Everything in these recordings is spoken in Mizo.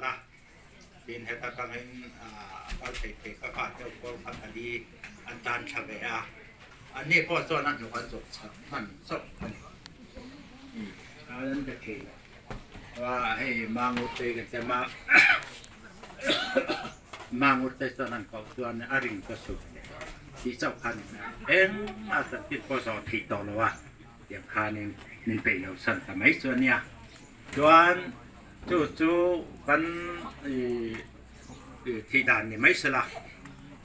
A, tin heta tangin a kal thei thei ka fa deuh pawl kha pali an tan thla ve a, anni pawh chuan a hnuk an zuk chak hman chauh a ni. An be thei lo a, hei Mangut te kan chem a, Mangut te chuan an koh chuan a ring ka sut tih chauh kha a ni mai a, engmah chanchin pawh zawh theih tawh lo a, tiang khanin min peih lo san ta mai chu a nia. Chuan chu chu kan thih dan ni mai sela.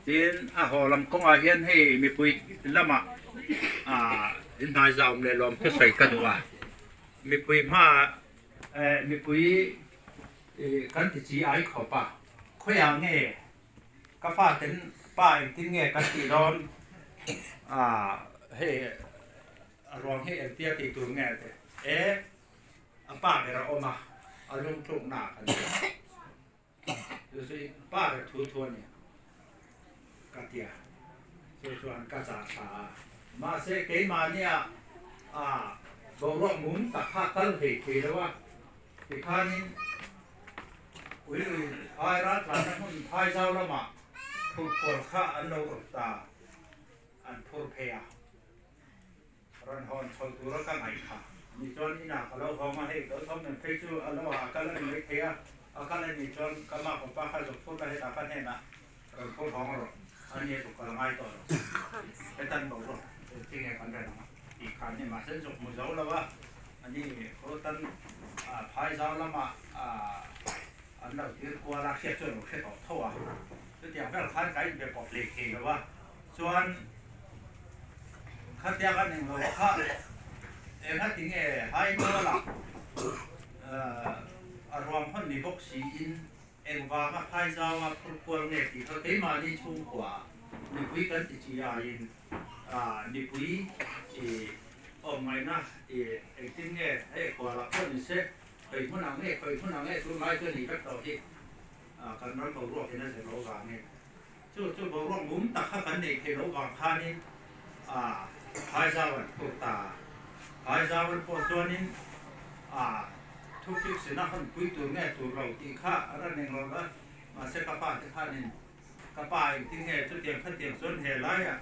Tin a haw lam kawngah hian hei mipui lamah inhnai zau leh lawm thusawi ka duh a. Mipui hmaah mipui kan ti chi ai khawp a, khawiah nge ka faten pa engtin nge kan tih dawn hei a ruang hi engtia tih tur nge te e. A pa ber a awm a, a lungtlukna ah kan ti a. Chu chu i pa ber thu thu a ni ka ti a, chu chuan ka zah thla a. Mahse keimahnia a boruak mum tak kha kal hlei thei lo a, tikhanin ui lui phai raltlanna hmun phai zau lamah phurhkual kha an lo rawt ta, an phur phei a. Rawn hawn chho tura ka ngaih kha. Ni chuan inah ka lo hawng a, hei ka thawm nen phei chu a lo ah a kal a ni mai thei a, a kal a nih chuan ka mah papa kha zuk phur la hetah ka hnenah rawn phur hawng rawh, a ni a zuk kal ngai tawh lo, hetan bo rawh, tinge kan ren ang tih khan ni mahse zuk hmu zo lo a, a ni kawtan phai zau lamah an lo tir kual a, hriat chu a lo hre tawh tho a, chutiang vel khan ka inbe pawp hlei thei lo a, chuan. Khatia kan englo kha eng a ti nge hai muala a ruang hawn ni bawk siin engvanga phai zaua phur kual nge tih kha keimahni chhungkua mipui kan ti chi aiin mipui awm ngaihna engtin nge hei kualah pawh ni se khawi hmunah nge khawi hmunah nge tunlai chu a ni vek tawh hi kan ram boruakin a zir lo vangin. Chu chu boruak mum tak kha kan neih theih loh vang khanin Phaizau an phur ta a. Phaizau an pawh chuanin thu fix in a hawn pui tur nge tur lo tih kha a rawn eng lo a, mahse ka pa te khanin ka pa engtin nge chutiang khatiang chuan he laiah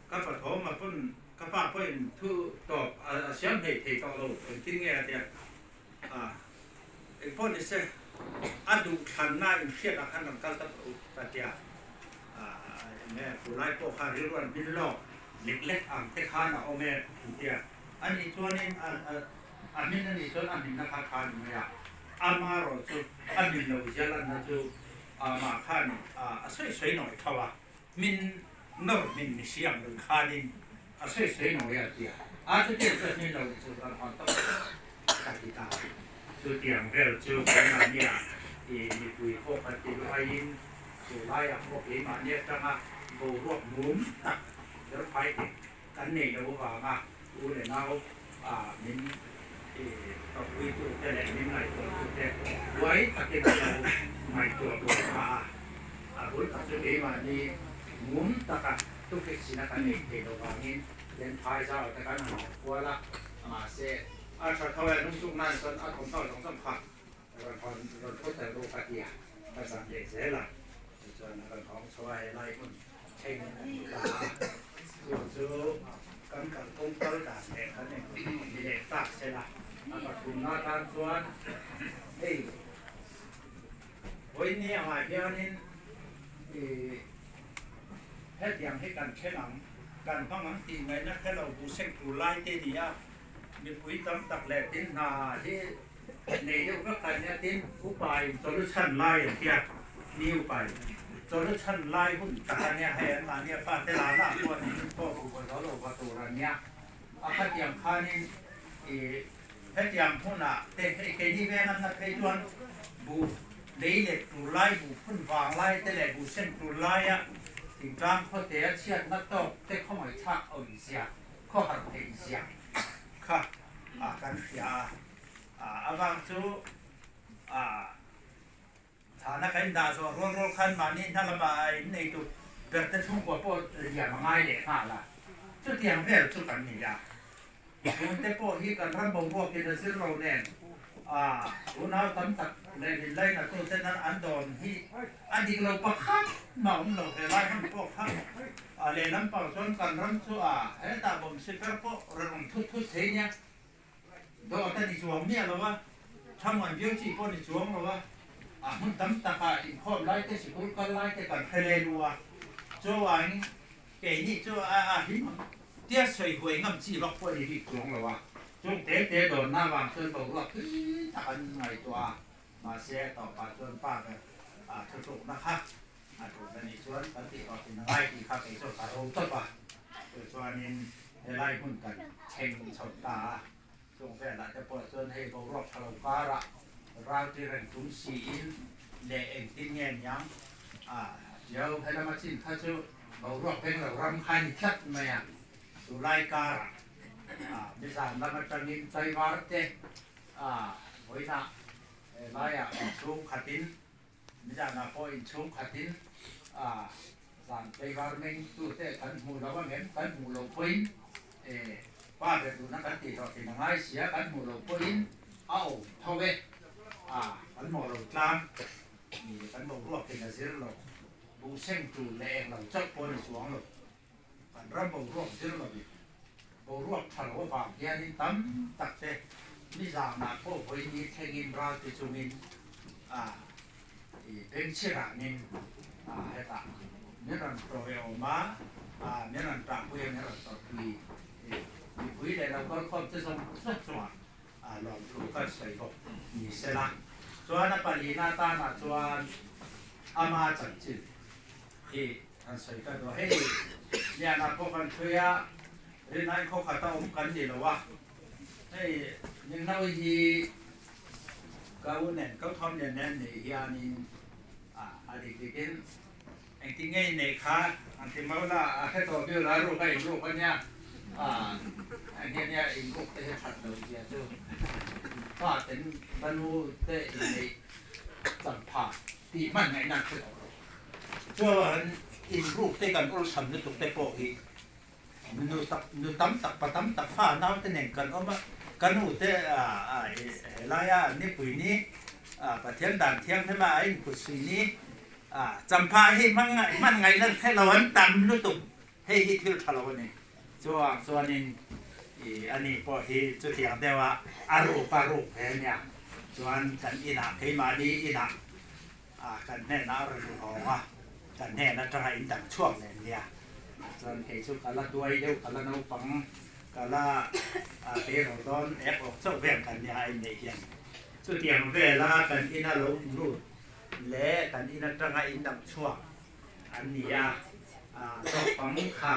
ka pathawm a pawn ka pa pawhin thu tawp a siam hleih thei tawh lo engtin nge a tia a. Engpawh ni se, a duhthlanna inhriatah khan rawn kal ta tawh u ka tia. Enge Pulai pawh kha rilru an bin lawk lek lek ang te khan a awm e an tia. A nih chuanin a hmin a nih chuan a hminna kha tha a ni mai a, amarawh chu a hmin lo zia lanna chu amah khan a sawi sawi nawi tho a, hmin nawr hmin ni si ang reng khanin a sawi sawi nawi a tia. A chutiang chu a hmin lo ni chu rawn hawn tawp ka ti ta. Chutiang vel chu keimahnia i mipui pawh kan ti luh aiin chu laiah pawh keimahni atanga boruak mum tak ber fai te kan nei lo avanga u leh nau min tawppuitu te leh min ngaihtuahtu te buai takin an lo ngaihtuah buai ta a. A bul tak chu keimahni mum taka thufik sina kan nei thei lo vangin len phai zau te kan han hawn kual a, mahse A tha tho e, lungchuk nan chuan a thawmhnaw zawng zawng kha rawn hawn rawn phut tel ru ka ti a, ka zan leh zel a, tichuan a rawn hawng chho a, helai hmun thleng a ni ta a, chu chu kan kalphung kal dan leh kan engkim ni leh tak sela, a pathumna tan chuan hei vawiin angah hianin ih hetiang hi kan thleng ang, kan hmang ang tih ngaihna hrelo buhseng tur lai te ni a. Mipui tam tak leh tin hna hi nei deuh vek a nia tin upa in chawlh chhan lai an tia ni upa in chawlh chhan lai hun tak a nia hei an mahni a fate la la pawh an in pawh duh vawi lo lo va tur a nia a khatiang khanin ih hetiang hmunah te hei keini veng an la phei chuan buh lei let tur lai buh phun vang lai te leh buh sen tur laia thingtlang khawte a chhiatna tawk te khawngaihthlak a awmzia Khawhar theih ziah kha kan hria a, a vang chu thana kan indah zawh rual rual khan mahni hna lama in neitu berte chhungkua pawh liam a ngai leh nghal a, chutiang vel chu kan ni a. Tunte pawh hi kan ram boruakin a zir lo nen. A unau tam tak leh min lainatute nan an dawn hi a dik lo pakhat mah awm lo. He lai hmun pawh kha a lehlam pang chuan kan ram chu a hetah bawm siper pawh rawn awm thut thut thei nia. Dawt a ni chuang miah lo a, thamuan viau chi pawh a ni chuang lo a, a hmun tam takah inkhawm lai te sikul kal lai te kan hre le lu a, chuan keini chu a him ang tia sawi huai ngam chi vak pawh a ni bik chuang lo a, chung te te dawnna avang chuan boruak tui tak an ngaihtuah a, mahse a tawpah chuan pa ber a thutlukna kha a tul a nih chuan kan tih tawh thin a ngai tih kha kei chuan ka ro tawp a, chu chuanin helai hmun kan thleng chho ta a, chung velah te pawh chuan hei boruak tha lo karah ralti reng chung siin leh engtin nge niang a tiau helama chin kha chu boruak veng lo ram kha a ni tlat mai a, chulai karah a nizan lam atangin tlaivar te a vawiinah helaiah inchhung khatin Nizanah pawh inchhung khatin zan tlaivar mengtute kan hmuh lo ang em? Kan hmuh loh pawhin pa ber duhna kan tih hlawh thin a ngai sia, kan hmuh loh pawhin a awm tho e. Kan mawh lo tlang kan boruak thin a zir lo, buhseng tur leh eng lo chauh pawh a ni chuang lo. Kan ram boruak zir lovin boruak tha lo avang hianin tam tak te nizanah pawh vawiin thlengin ral ti chungin a i bengchhiranin a hetah min rawn tawi awm a, a min rawn tahpui a min rawn tawrhpui i mipui leh lo kalkhawm te zawng zawng chungah a lawmthu kan sawi bawk ni sela. Chuan a palina tanah chuan ama chanchin hi Kan sawi ta duah hei, Liana pawh kan thui a, rinai khaw khat a awm kan ni lo a, hei Ningnawi hi ka u nen ka thawm nen nen nei hianin a dik dikin engtin nge in neih kha an ti mau la, a hre tawh bial a ruk a in ruk a nia, eng nge nia in ruk te hi that lo zia chu pa ten ka nu te in neih champha tih hman ngaihna an hre tawh lo. Chuan inruk te kan awlsam lutuk te pawh hi nu tak nu tam tak pa tam tak fa naute nen kan awm a, ka nu te helaia nipui ni Pathian dan thianghlim a a inkut sui ni champha hi hman ngaihna hre lo an tam lutuk hei hi thil tha lo a ni. Chuang chuanin ani pawh hi chutiang deuha a ruk a ruk ve ania chuan kan inah keimahni inah A kan hnenah a rawn hawng a, kan hnen atanga in dang chhuak leh nia. Chuan kei chu ka la duai deuh, ka la naupang, ka la te ro dawn ek awk chauh vel kan nia a inneih hian. Chutiang vela kan ina lo lut leh kan in atanga in dang chhuak an ni a, naupang kha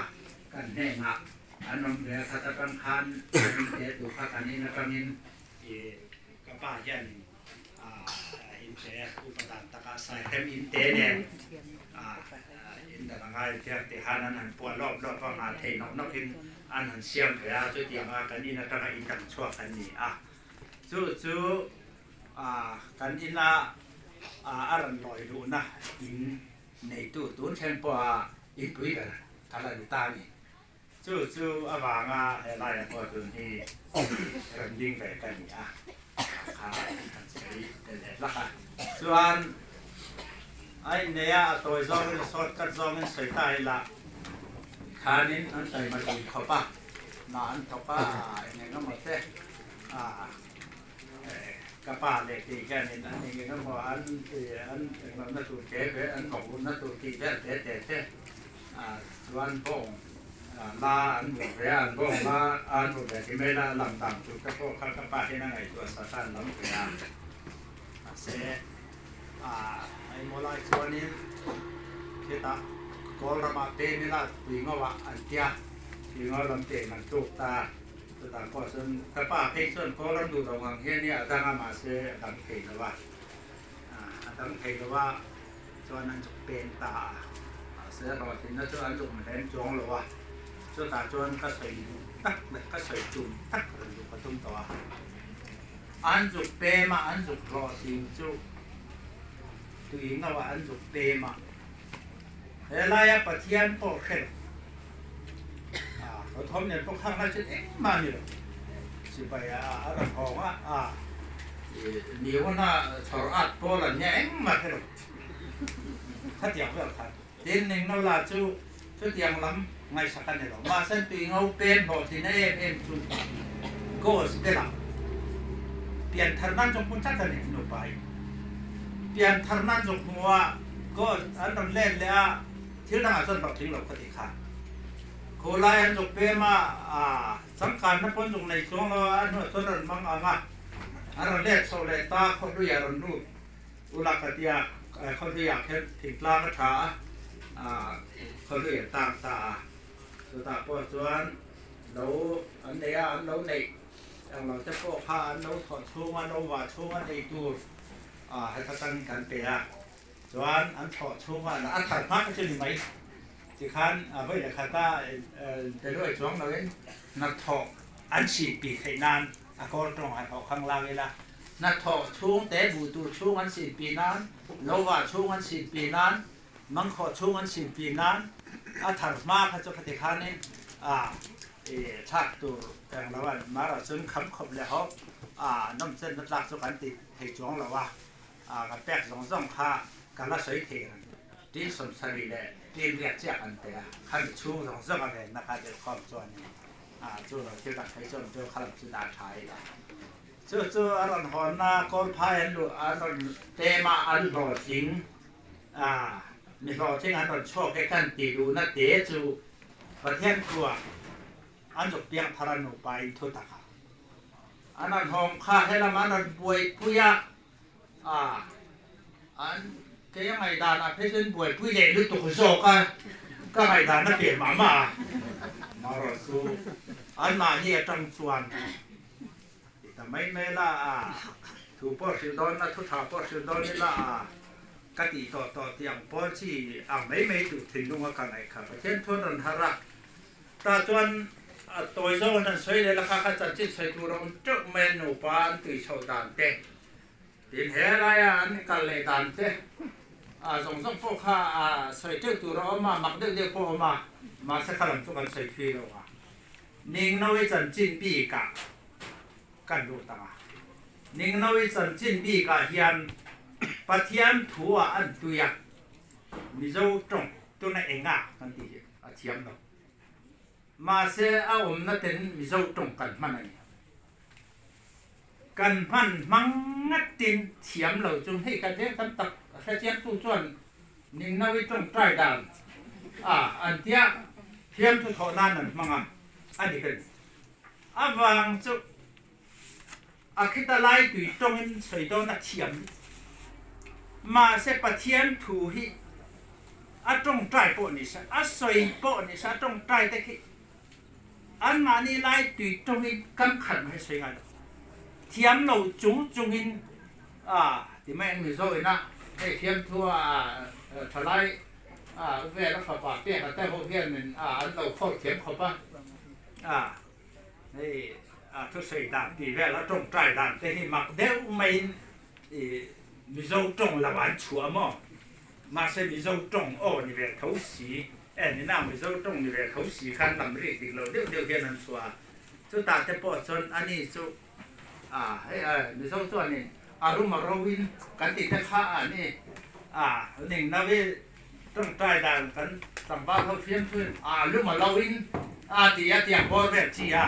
kan hnenah an awm ve a, khat atang khan an inte tur kha kan in atangin ka pa hianin Inte upa dan takah saihrem inte nen in dan a ngai thiang tih han an han puah lawp lawp a, nghah thei nawk nawk in an han siam ve a, chutianga kan in atanga in dang chhuak an ni a. Chu chu kan ina a rawn lawi luhna in neitu tun thleng pawha inpui ber ka la ni ta a ni. Chu chu avanga helaiah pawh tun hi rawn ding ve ka ni a, kha kan sawi tel leh hlak a. Chuan a inneih a, a tawi zawngin a short cut zawngin sawi ta ila khanin an taima dun khawp a, mah an thawk a, eng eng emaw te ka pa leh tih hianin an eng eng emaw an an englohna tur te ve an vawk tur tih vel te te te. Chuan bawng la an buh ve a, an bawng la an buh ve ti mai la, lam dan tur te pawh kha ka pa hian a ngaihtuah sat a, an lam ve a. Mahse, engmaw lai chuanin khitah kawl ramah pem ila tuingo ah an tia, tuingo lam pem an tluk ta. Chutah pawh chuan ka pa phei chuan kawl ram duh lo ngang hian i a dang a, mahse a dang thei lo a. A dang thei lo a, chuan an zuk peng ta a, mahse hlawhtlinna chu an zuk hlem chuang lo a, chutah chuan ka sawi duh tak leh ka sawi tum tak rawn duh ka tum tawh a, an zuk pem a, an zuk hlawhtling chu tui ngauh a an zuk pem a, helaia Pathian pawh hre lo, a hlawthawm nen pawh khang lai chuan engmah a ni lo, sipai a rawn hawng a, a. Niuna chhawr at pawl an nia engmah hre lo. Khatiang vel khan. Tin, Ningno la chu chutiang lam ngaihsak a ni lo. Mahse, tui ngo pem hlawhtlinna em em chu Gospel-ah pian thar nan zawk hmu tlat a ni nupa-in. Pian thar nan zawk hmu a, Gos an rawn let leh a, thil dangah chuan hlawhtling lo kha ti kha. Khulai an zuk pem a, changkanna pawn zuk nei chuang lo a, a hnuah chuan rawn mang ang a, an rawn let chho leh ta, khawhluiah rawn lut ula ka tia, khawhluiah kher thingtlang a tha a, khawhlui an tang ta a, chutah pawh chuan lo an nei a, an lo neih eng lo te pawh kha an lo thawh chhung a, lo vah chhung a nei tur heta tangin kan pe a. Chuan an thlawh chhungah lah a thar hma kha chu ni mai. Tikhan a vawi leh khata pe luai chuang loin hnathawh an sinpi theih nan a kawl tawng han hawh khang lang ila, hnathawh chhung te buh tur chhung an sinpi nan, lo vah chhung an sinpi nan, mangkhawh chhung an sinpi nan a thar hma kha chu khati khanin a thlak tur eng lo an marah chuan kham khawp leh hawp a nawmchenna tlak chu kan ti thei chuang lo a. A ka pek zawng zawng kha ka la sawi thei reng. Tin sawmsarih leh tin riat chiah kan pe a, khami chhung zawng zawng a venna kha delhkhawm chuan in a chu lo thil dang phei chuan chu kha lam chu dah tha ila. Chu chu a rawn hawnna kawlphai an luh an rawn tem a an hlawhtling a mi hlawhtling an rawn chhuak e kan tih duhna te chu Pathian thuah an zuk piang thar a nupa in thu tak a an rawn hawng kha helam an rawn buaipui a. A, an kei a ngaihdan ah phei chuan buaipui leh lutuk zawk a, ka ngaihdan a pian mah mah a. Marawh chu anmahni atang chuan ti ta mai mai la a, thu pawh hrilh dawn a, thu tha pawh hrilh dawn ila a, ka tih tawh tawh tih ang pawl chi ang mai mai tur thinlung a ka ngaih kha Pathian thuan rawn harh a, tah chuan a tawi zawk an han sawi leh la kha kha chanchin sawi tur a awm teuh mai a nupa an tui chhoh dan te. Tin, he laia an kal leh dan te zawng zawng pawh kha sawi teuh tur a awm a, mak deuh deuh pawh a awm a, mahse kha lam chu kan sawi thui lo a. Ningnawi chanchin bikah kan lut ang a. Ningnawi chanchin bikah hian Pathian thu-ah an tui a, Mizo tawng tuna enga kan tih hi a thiam lo. Mahse a awmna ten Mizo tawng kan hman a ni. Kan hman hmang ngatin thiam lo chung hei kan veng tam tak a hre chiangtu chuan Ningnawi tawngtai dan a an tia thiam thu thawh nan an hmang a, a ni ka ni. A vang chu a khita lai tui tawngin sawi dawn a thiam mahse Pathian thu hi a tawngtai pawh ni se a sawi pawh ni se a tawngtai te khi Anmahni lai tui tawngin kan khat mai sawi ngai lo. Thiam lo chung chungin a ti mai ang Mizo ina hei thiamthu a thalai a vel a fapa pek a te ho hianin a an lo khawr thiam khawp a, a hei a thusawi dan tih vel a tawngtai dan te hi mak deuh maiin i Mizo tawng lo an chhuah maw? Mahse Mizo tawng aw ni ve tho si, e ni na Mizo tawng ni ve tho si khan lam rik dik lo deuh deuh hian an chhuah a, chutah te pawh chuan ani chu a hei a Mizo chuanin a rum a ro in kan tih te kha a ni a ning no i tawngtai dan kan tlangval ho fiam thuin a lum a lo in a ti a tiang bawr vel chi a.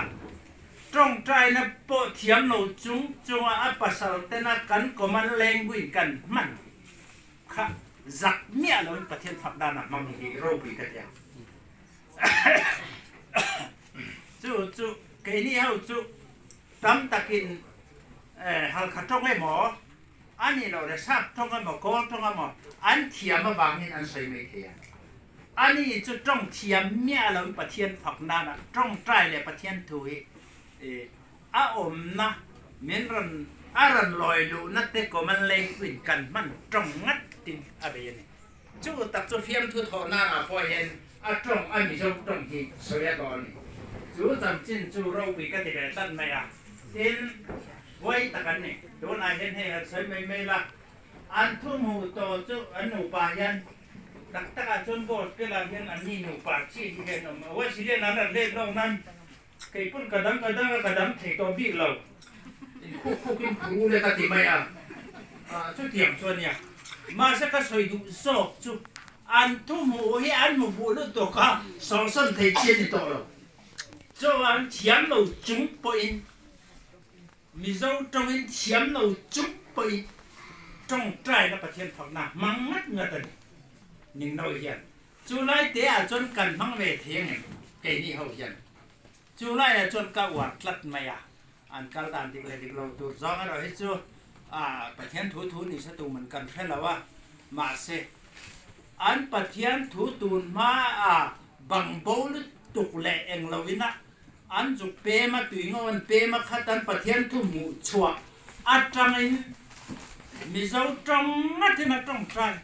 Tawngtaina pawh thiam lo chung chunga a pasal tena kan common language kan hman kha zak miah loin Pathian fak danah hmang hi ropui ka ti a. Chu chu keini ho chu tam takin Halkha tawng emaw a nih loh le Sap tawng emaw Kawl tawng emaw an thiam avangin an sawi mai thei a. Ani chu tawng thiam miah loin Pathian fak nana tawngtai leh Pathian thu hi a awmna min rawn a rawn lawi luhna te common language kan hman tawng ngat tin a bei a ni. Chu tak chu fiamthu thawh nanah pawh hian a tawng a Mizo tawng hi sawi a dawn a ni. Chu chanchin chu ropui ka ti ve tlat mai a, tin huai tak an ni. Tunah hian hei han sawi mai mai la, an thu hmu tawh chu an nupa hian Tak takah chuan gospel ah hian an ni nupa chi hi hian awm a, Wesley an rawn let lawk nan kei pawn ka dang ka dang a ka dang thei tawh bik lo. khuk khukin phur u le ka ti mai a, chutiang chu a nia. Mahse ka sawi duh zawk chu an thu hmuh hi an hmu fuh lutuk a, sawrsawn thei chi a ni tawh lo. Chuan thiam lo chung pawhin Mizo tawngin thiam lo chung pawhin tawngtaina Pathian fakna hmang ngat ngat a ni. Ningno hian chu lai te ah chuan kan hmang ve thei ang em keini ho hian. Chu lai ah chuan ka uar tlat mai a, an kal dan dik leh dik lo tur zawng erawh hi chu Pathian thu thu ni sa tuman kan hre lo a, mahse an Pathian thu tun hma ah bangbo lutuk leh eng lo in a An zuk pem a, tui ngo an pem a khat an Pathian thu hmuh chhuah atangin Mizo tawng ngatin a tawngtai.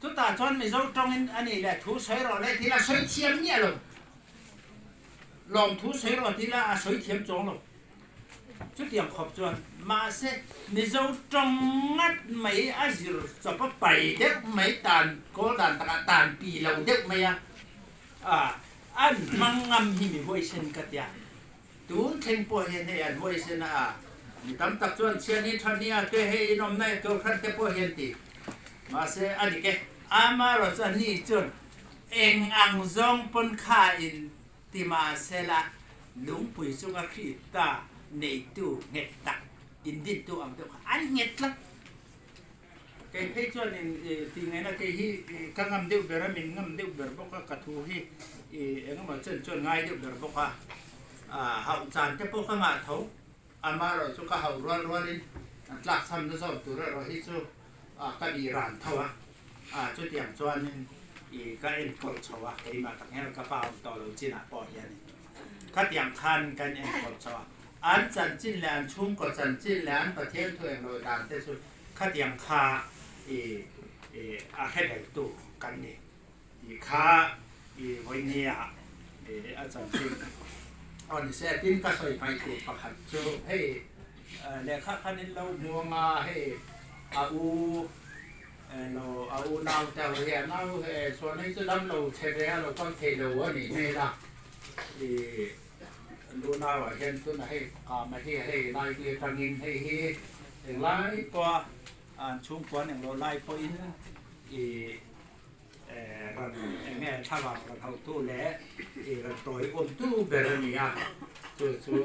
Chutah chuan Mizo tawngin a nih leh thu sawi rawh leh thil a sawi thiam miah lo. Lawm thu sawi rawh tih lah a sawi thiam chuang lo. Chutiang khawp chuan mahse Mizo tawng ngat mai a zir chawp a pai deuh mai tan kawl dan takah tan pi lo deuh mai a. A, an hmang ngam hi mi huaisen ka tia. Tun thleng pawh hian hei an huaisen a, a, mi tam tak chuan chhiani tha nia te hei in awmna e tur khan te pawh hian ti. Mahse a dik e. Amaherawh chuan ni chuan eng ang zawng pawn kha in ti mahsela lungpui chunga Krista neitu nghet tak in dintu ang deuh kha an nghet tlat. Kei phei chuan in tih ngaihna kei hi ka ngam deuh ber a, min ngam deuh ber bawk a, ka thu hi engemaw chen chuan ngai deuh ber bawk a, hauh chan te pawh ka ngah tho, amaherawh chu ka hauh rual rualin tlak chhamna zawk tur erawh hi chu ka bih ran tho a, chutiang chuanin ka enkawl chho a, keimah tak hian ka pa awm tawh lo chinah pawh hianin khatiang khan kan enkawl chho a, an chanchin leh an chhungkaw chanchin leh an Pathian thu englo dan te chu Khatiang kha i a hre beltu kan ni tih kha i vawinia a chanchin aw ni se. Tin, ka sawi hmai tur pakhat chu hei lehkha khan in lo hmu ang a, hei a u lo a u nau te ho hi a nau chuan hei chu dam lo chhe ve a lo kal thei lo a nih hmel a, i lu nauah hian tunah hei kama hi hei lai hi atangin hei hi Englai pawha an chhungkuan englo lai pawhin i ran enge thlavang ran hotu leh i ran tawi awmtu ber a ni a, chu chu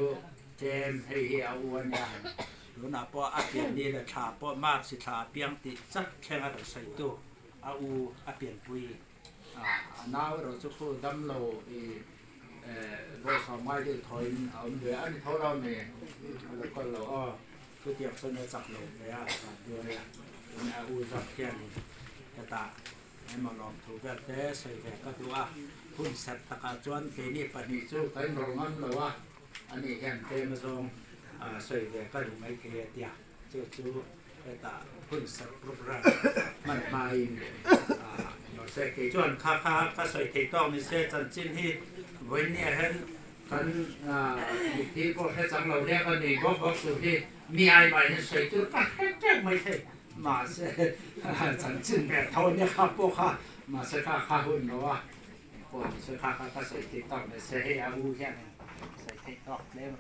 tlem hei hi a u a nia. Tunah pawh a pian ni leh thla pawh March thla a piang tih chak thleng a rawn sawitu a u a pianpui a nau erawh chu khu damlo i bawlhhlawh ngai deuh thawiin a awm ve a ni tho lo ni a lo kal lo aw. Chutiang chuan a chak lo ve a, van duai a, tun a u zawk hianin hetah emaw lawmthu vel te sawi ve ka duh a, hun serh takah chuan keini pahnih chu kan inrawlh ngam lo a, ani hian tlem azawng sawi ve ka duh mai thei a tia, chu chu hetah hun serh program hman hmain mahse kei chuan kha kha ka sawi thei tawk ni se chanchin hi vawinia hian Kan mitthi pawh hre chang lo lek a nui bawk bawk tur hi mi ai mai hian sawi tur ka hre teuh mai thei. Mahse chanchin ve tho ania kha pawh kha mahse kha kha hun lo a engpawh ni se kha kha ka sawi theih tawk ni se hei a u hian sawi theih tawk hle mai.